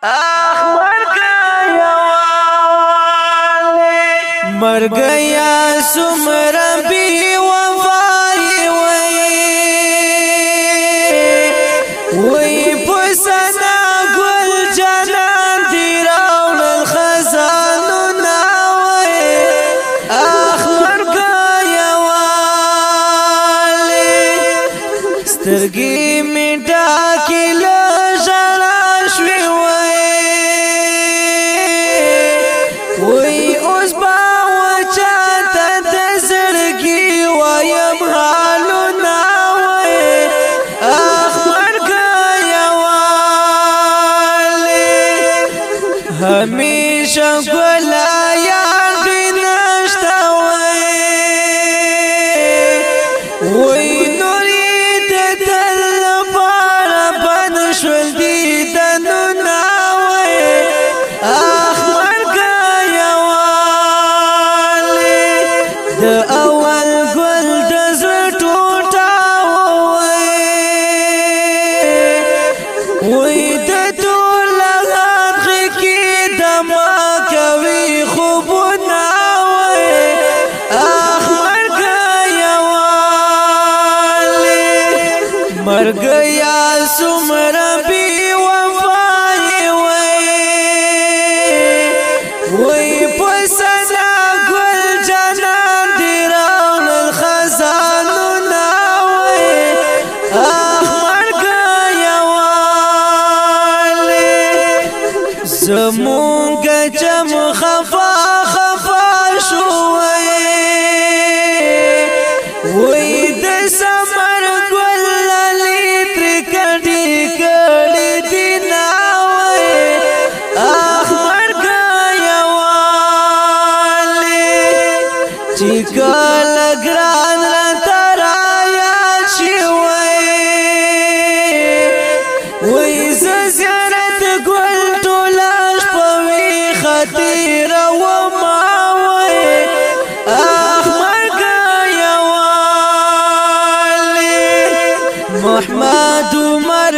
اخ مرګیا والے، مرګیا سمر بی وفای وای وای، پسنا ګل جنان دی راوړل خزانو ناوي. اخ مرګیا والے، سترګې می ډاکې له ژړا شوې وای وای، اوس با وچاته د زړګي وایم حالونه وای. اخ مرګیا والے، همیشه ګلا یاد نشته وای وای، نورې د تل لپاره بند شول دیدنونه وای. اخ مرګیا والے، د اول ګل د زړه ټوټه وای وای، د تور لغات کې د ما کوي خوبونه وای. اخ مرګیا والے، مرګیا سمر بی وفای وای وای، پسنا ګل جنان دی راوړل خزانونه وای. اخ مرګیا والے، زمونږ چم خفا خفا شو وای، د سمر ګل للی تر کډی کړي دی ناوي. اخ مرګیا والے، چې کله ګران را ترایا شي وای وای، زه زیارت ګل ټولاش پوي خطیر و ما وای. اخ مرګیا والے، محمد عمر